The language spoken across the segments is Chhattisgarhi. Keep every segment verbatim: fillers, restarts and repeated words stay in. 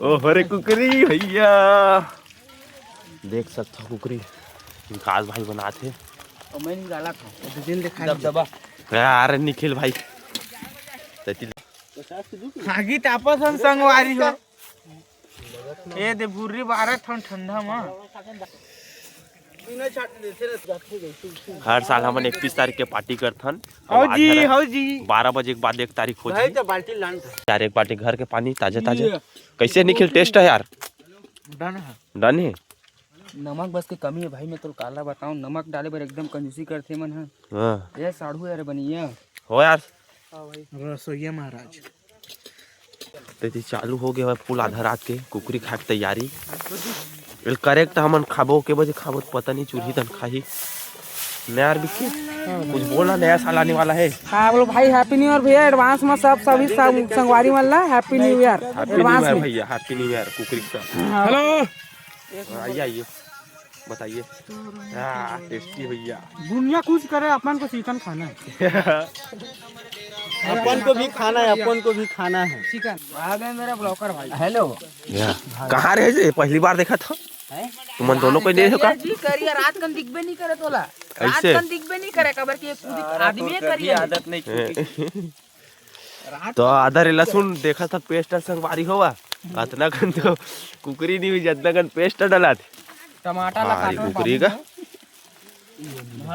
ओ हरे कुकरी भैया, देख सकथव कुकरी विकास भाई बनात हे। अउ मैं निकालत हंव, दबदबा। यार निखिल भाई, तैती आगी तापत हन संगवारी हो। ए दे भुर्री बारत हन ठंडा म। हर साल हमन इकतीस तारीख के पार्टी करथन। अब आज हर बारह बजे के बाद एक तारीख हो जाही। यार एक बाल्टी घर के पानी ताजा ताजा। कैसे निखिल, टेस्ट है यार? डन है। डन है। नमक बस के कमी है भाई, मैं तो काला बताऊं, नमक डाले बर एकदम कंजूसी करथे मन ह। हाँ। ये साढ़ू यार बनिया। हो यार। रसोईया महाराज। तेती चालू हो गया है फुल आधा रात के कुकरी खाए के तैयारी। एल करेक्ट हमन खाबो, के बजे खाबो त पता नहीं, चूल्ही तन खाही। नया यार बिक्की, कुछ बोलना, नया साल आने वाला है। हाँ बोलो भाई, हैप्पी न्यू ईयर भैया, एडवांस में सब सभी सब संगवारी मन ला happy new year. Happy new year भैया, हैप्पी न्यू ईयर कुकरी का। हेलो। आइए आइए। बताइए। हाँ, टेस्टी भैया। दुनिया कुछ करे, अपन को चिकन खाना है। अपन को भी खाना है, अपन को भी खाना है। चिकन आ गए मेरा ब्लॉकर भाई। हेलो। कहाँ रहे जे? पहली बार देखा था। तुमन दोनों को नहीं देखा? जी करिया रात कन दिखबे नहीं करे तोला। रात कन दिखबे नहीं करे, काबर कि एक आदमी है करिया। आदत नहीं। तो आधा रे लहसुन देखा था, पेस्ट संगवारी होवा। अतना कन तो कुकरी नहीं हुई, जतना कन पेस्ट डलात। टमाटर ला भारी काटो कुकरी का।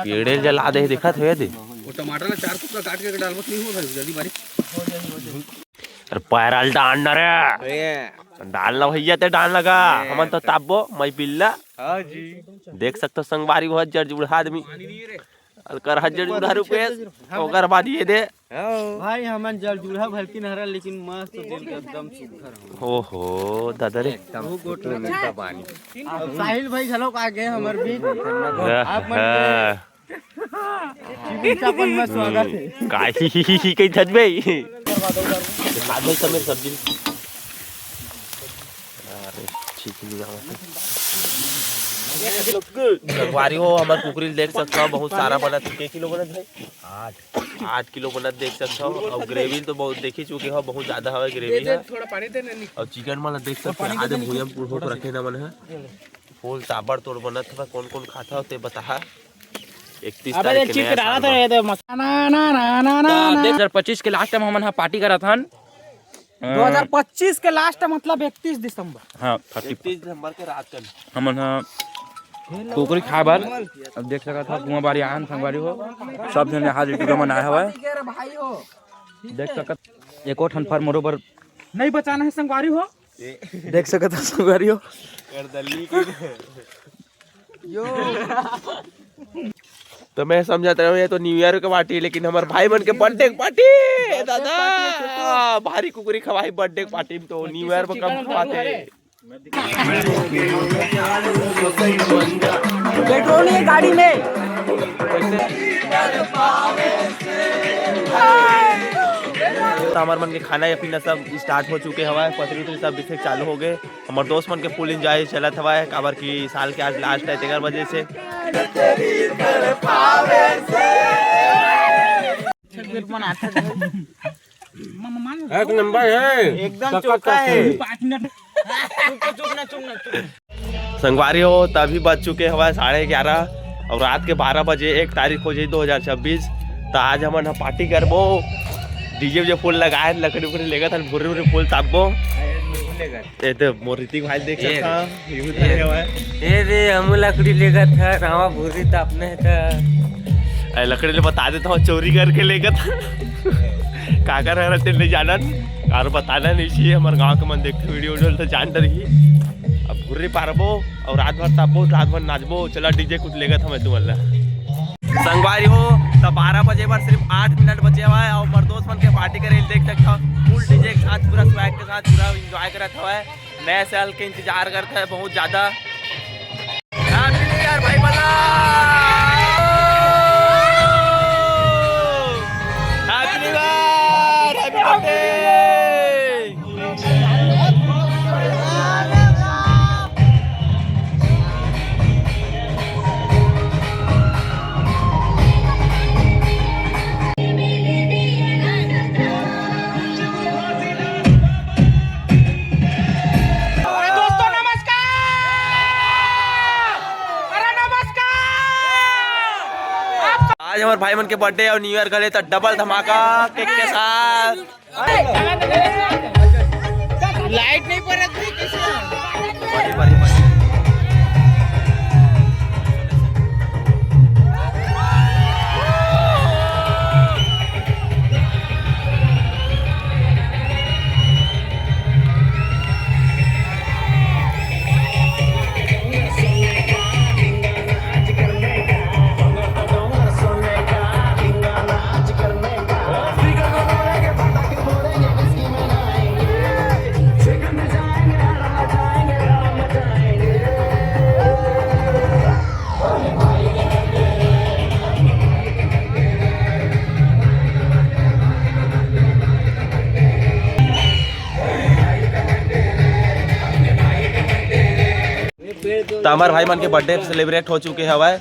पेड़े जला दे, देखा था दे। वो टमाटर ला चार टुकड़ा काट के डालबो त नहीं होगा, जल्दी बारीक। अरे पैरल डाल ना रे। डाल ना भैया, ते डाल लगा। हमन तो ताबो, मैं बिल्ला। हाँ जी। देख सकते हो संगवारी, बहुत जड़ जुड़ा आदमी। अलकर हजार जुड़ा रुपये, ओकर बाद ये दे। भाई, हमन जल जुड़हा भलकिन हरा, लेकिन मस्त दिल के एकदम सुघर हो। ओहो, दादा रे। एकदम सुकून का पानी। अब साहिल भाई घलो आ गए हमर बीच। आप मन के चिकित्सापन में स्वागत है। काहे ही कही थत बे? आज भाई समीर सब्जी। अरे, ठीक नहीं आवत है। संगवारी हो, हमर कुकरी ल देख सकथव, बहुत सारा बनत हे। के किलो बनत हे? आठ। आठ किलो बनत देख सकथव। अउ ग्रेवी तो बहुत देखी चुके हो, बहुत ज्यादा हवे ग्रेवी ह। थोड़ा पानी दे ना, निक। अउ चिकन मन ल देख सकथव, आधे भुइयां म पुड़हो रखे न मन ह। फुल ताबड़ तोड़ बनत हवय, कोन कोन खाथव ते बताहा। इकतीस तारीख के नया साल बा। ना, ना, ना, ना, ना, ना। दो हज़ार पच्चीस के लास्ट टाइम हमन ह पार्टी करत हन। दो हज़ार पच्चीस के लास्ट मतलब इकतीस दिसंबर। हाँ, थर्टी। इकतीस दिसंबर के रात कन। हमन ह कुकरी खाए बर। अब देख सकत हव, कुआं बारी आन संगवारी हो, सब झन यहाँ यूट्यूब मन आए हवय। देख सकत, एको ठन फर मोरो बर नहीं बचाना है संगवारी हो। देख सकत हव संगवारी हो। कर दल्ली की। यो। तो मैं समझत रहूं ये तो न्यू ईयर के पार्टी, लेकिन हमर भाई मन के बर्थडे के पार्टी। दादा, भारी कुकरी खवाही बर्थडे के पार्टी में, तो न्यू ईयर में कम खवाथे। पेट्रोल नहीं है गाड़ी में। तो हमर मन के खाना या पीना सब स्टार्ट हो चुके हवय, पतरी उतरी सब बिछे चालू हो गए। हमर दोस्त मन के फुल एंजॉय चलत हवय, काबर कि साल के आज लास्ट है, तेकर वजह से। एक नंबर है। एकदम चोखा है। संगवारी हो, त अभी बज चुके हवय साढ़े ग्यारह अउ रात के बारह बजे, एक तारीख हो जाही दो हज़ार छब्बीस। त आज हमन ह पार्टी करबो, डीजे वीजे फुल लगाए, लकड़ी उकड़ी लेगत हन, भुर्री उर्री फुल तापबो। ए दे मोर ऋतिक भाई देख सकत हव, यहू धरे हवय। ए रे, हमू लकड़ी लेगत ह, रावा भुर्री तापने ह त। ए, लकड़ी ले बता देत हव, चोरी करके लेगत हन। काकर हर तेन नइ जानन, कारो बताना नइ चाहिए। हमर गांव के मन देखथे video उडियो ल त जान डरही। अब घुर्री पारबो अउ रात भर तापबो, रात भर नाचबो। चला DJ कुछ लेगत हवय तुमन ला। संगवारी हो, त बारह बजे बर सिर्फ आठ मिनट बचे हवय अउ हमर दोस्त मन के party करे ल देख सकथव। Full DJ के साथ, पूरा swag के साथ, पूरा enjoy करत हवय। नया साल के इंतजार करत हवय बहुत ज्यादा। Happy New Year भाई बल्ला। Happy New Year, happy birthday। दोस्तों नमस्कार। अरे नमस्कार। आज हमर भाई मन के birthday अउ New Year घले, त double धमाका cake के साथ। Light नहीं पड़त भाई, कैसे? त हमर भाई मन के birthday celebrate हो चुके हवय।